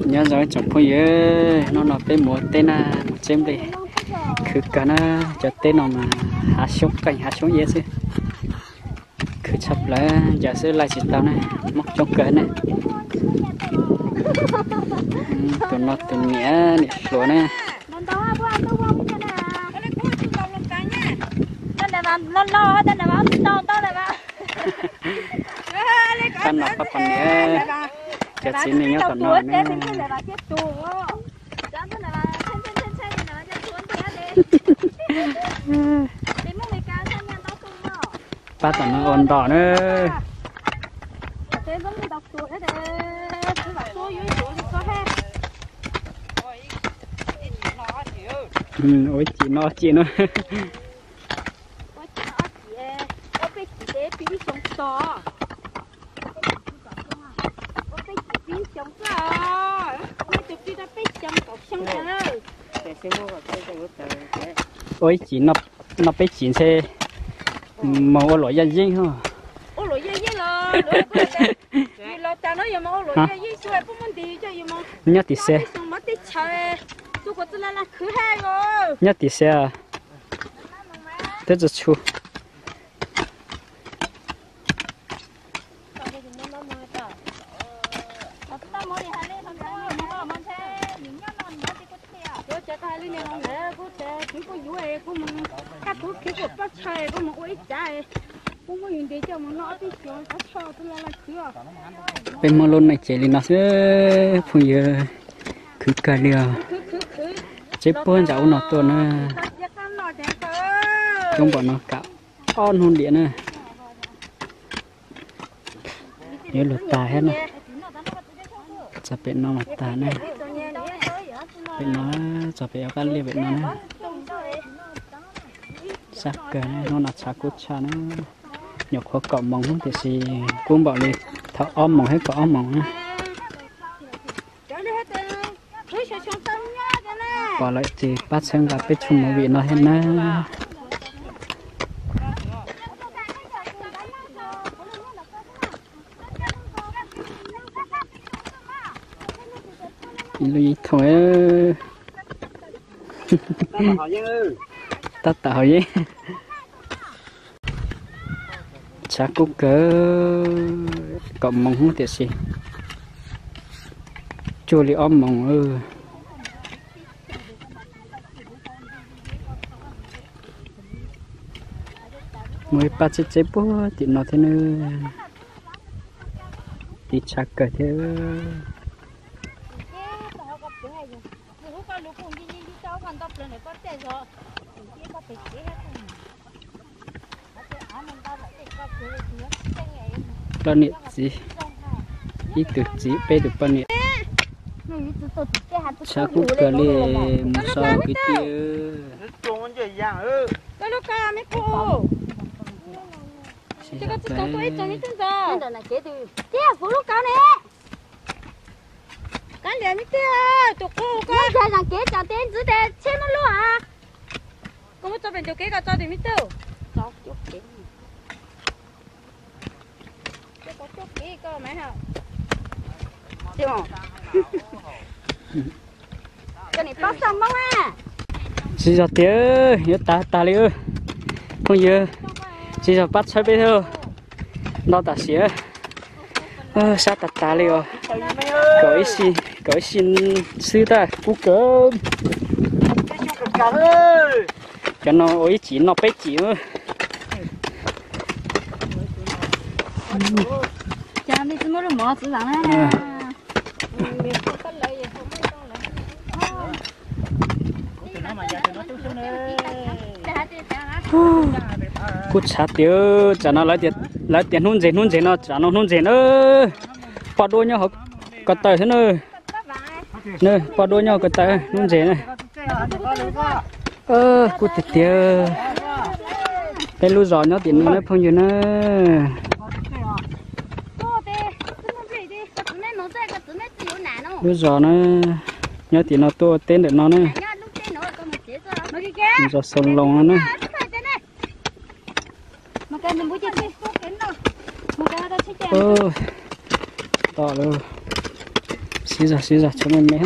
Nyob zoo tsoom phooj ywg, hnub no peb mus ua teb na, mus tseb nplej, khwv kawg na. Cov teb no mas hav xyoob qeeg hav xyoob iab xwb, khwv tshaj plaws, ncaws xwb laij tsis tau na, mob coob kawg na. Tus no tus niam, niam hluas na. Pab no pab poj niam, cov txiv neej nyob tom no na. Pab tom no ua ntos na. Ua ib cim no ib cim no. Ua ib cim no peb cim ntshe moog ua luam yaj yeeb os. Nyob tim xia, nyob tim xia, teb tsis tshua. Peb Hmoob lub neej ces li no xwb phooj ywg, khwv kawg li os. Tseb puag ntsam ub no tuaj na, coob npaum no kam ob hnub diam na. Yuav lug tag thiab na. Txog pem no mas tag na. Pem no, txog pem yuav qab liaj pem no na. Sab kawg na, hnub no tshav kub tshaj na. Nyuam qhuav kaum moos hnub tiam sis kub npaum li thaum ob moos thiab kaum ob moos na. Pom lawm ces pab txhawb nqa peb tshooj movie no thiab na. Ib lub yeeb thooj, tab tom haus yeeb. Tshav kub kawg, kaum moos hnub tiam sis cuag li ob moos. Muaj ib pab tseb tseb puag tim no thiab na. Tiv tshav kawg thiab. Poj niam txiv, ib tug txiv peb tug poj niam. Tshav kub kawg li, mus so kwv tij. Kab lias me tij, tus qub koj zam kev tsam tes ntxwv tes tsheb muab luaj. Koj muab tso pem ncua kev koj tso tim me tij. Tsis zog tiag, yuav tag tag li. Phooj ywg, tsis zog pab txhawb peb thiab. Nto tam sim, sab tag tag li os. Kaum ib si, kaum ib si xwb tab kub kawg. Cov no ua ib cim noj peb cim. Kuj tshav tiag, tsam no lawv tias hnub ntseg hnub ntseg no, tsam no hnub ntseg na. Poj duab nyob hauv ko taw xwb na. Poj duab nyob hauv ko taw hnub ntseg na. Kuj tiag tiag. Peb lub zos nyob tim no na phooj ywg na. Lub zos na, nyob tim no tuaj ua teb ntawm no na. Zos Xoo Loos no na. Tom lawm. Siv zog siv zog tso me me.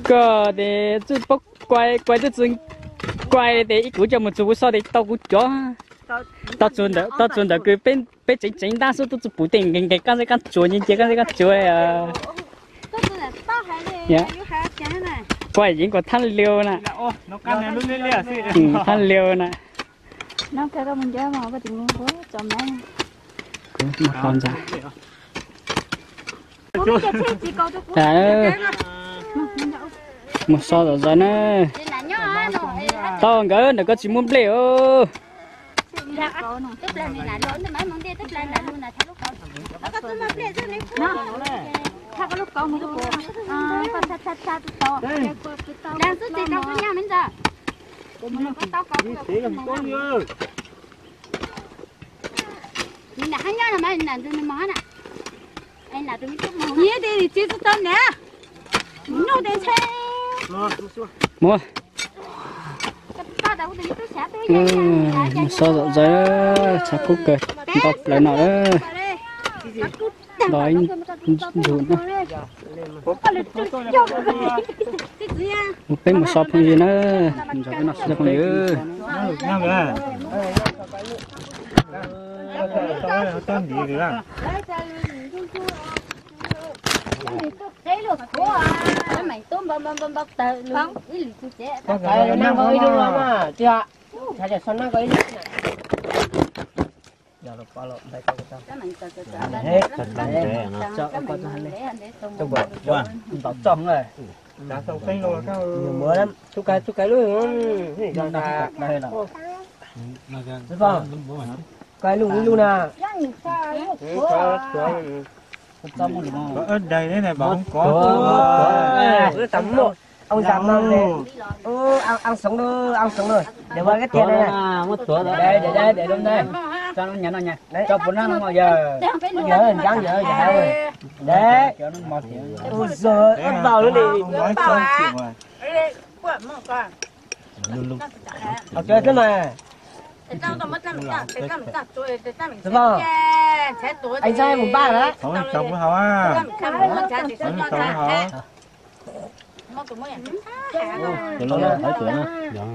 Koj tes txwj paub kuai kuai twb txwj kuai tes ib kuv coj mus txug kuv xoj tes tau kuv cov. Tau txug ntawm kws peb tseev tseev ntab xwb tub txwj puv tej nkees nkees qab zeb qab tsuas nce nce qab zeb qab tsuas. Kuai yeej kuas thab liu na. Thab liu na. Kuv muab qhov ntxa. Mus so zom zaws na. Tau nkawd ntawm ko tsis muaj nplej os. Mus so zom zaws, tshav kub kawg, nto plaws no lawm. Nto ib ntsug na. Mus peb mus so phooj ywg na. Ntsaum peb noj so phooj ywg. Tub ka tub ka lub, koj lub ib lub na. Tau muaj, ông già mong ne, ăn sống, ăn sống rồi, để qua cái tiền đây này. Đấy, để đây, để luôn đây. Cho nó nhắn nó nha. Cho bốn năm không bao giờ. Giờ dán giờ giờ. Đấy. Ui giời, ăn vào luôn đi. Học chơi thế mà. Đúng không? Anh trai mùng ba đó. Sáu mươi sáu mươi hào á. Sáu mươi sáu mươi hào.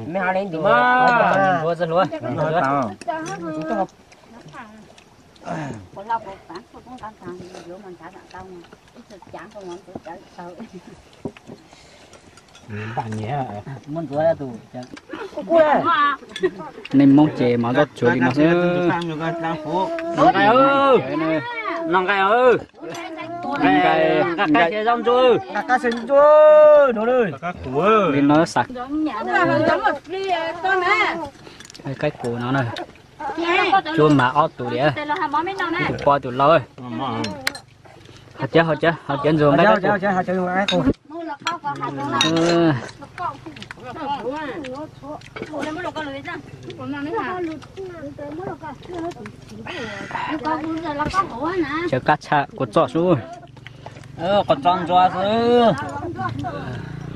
Mấy hào đến đủ mà. Lúa rất lúa. Lúa tao. Neeg Hmoob ces mas zoj tsuag li no xwb. Nqaij, nqaij, nqaij, nqaij, nqaij, li no xav. Qaib qus no na. Cuab mas ob tug li. Tus poj tus lau. Hos cov, hos cov, hos cov ntxuag nqaij qaib qus. Cov kab tshaj kua txob xwb. Kua txob ntsuab xwb.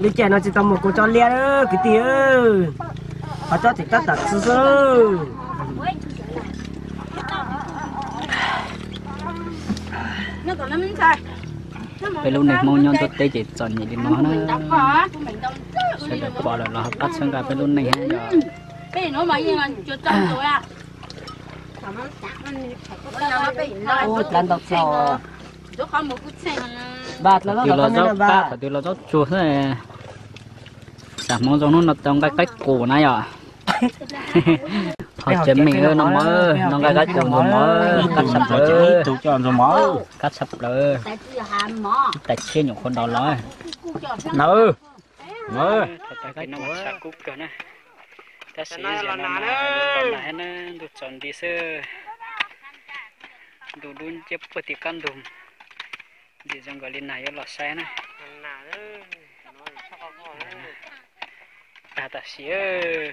Li cas no tsis tau mus kua txob liab kwv tij. Kua txob tseem tab tom txwb xwb. Peb lub neej Hmoob nyob ntuj teb ces txom nyem li no na. Sawv daws pom lawm los ho pab txhawb nqa peb lub neej thiab yom. Ub, dlav ntau txog. Qhov twg los zaub qab, qhov twg los zaub tsuag xwb. Xav Hmoob zoo hnub no tau nqaij qaib qus na yom. Ho cov me no mog, no nqaij qaib qus ntxuag mov, kab tshaj plaws. Kab tshaj plaws. Ib tais tshiab nyuam qhuav nto los. Nawb. Tshav kub kawg na. Tab sis los nag thiab na, ntuj tsaus nti xwb. Ntuj dub nciab puag tim qab ntug. Ntxim zoo nkaus li nag yuav los saib na. Tag tam sim,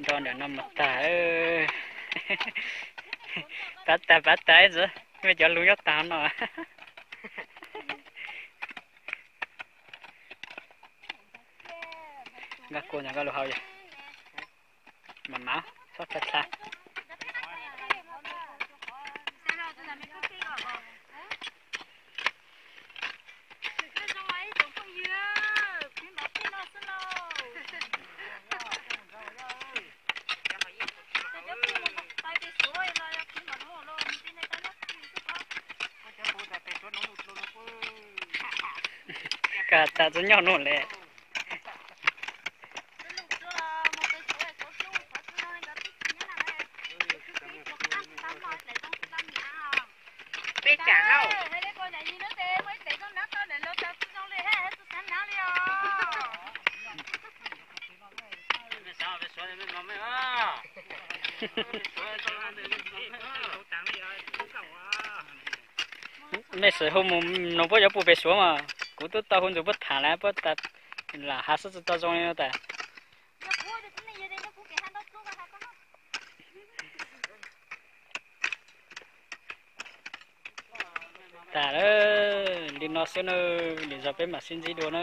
nto ntawm no mus tag. Pab tag pab tag ib ntxwv, mej cov lug nyob tag no. Nkag kua ntawm nkaj lug hauv yog. Mam mam, txhob txha txha. Kag tas txog nyob no le. Peb cam hauj. Mej xwm hu mus noog puab yuav pum pem Suav mas kuv tub tau hu ntxuv puab tham lawm puab tas lam has xwb tsis tau zoo li no tas. Tas lawm, li no xwb na, lwm zaus peb mam sib ntsib dua na.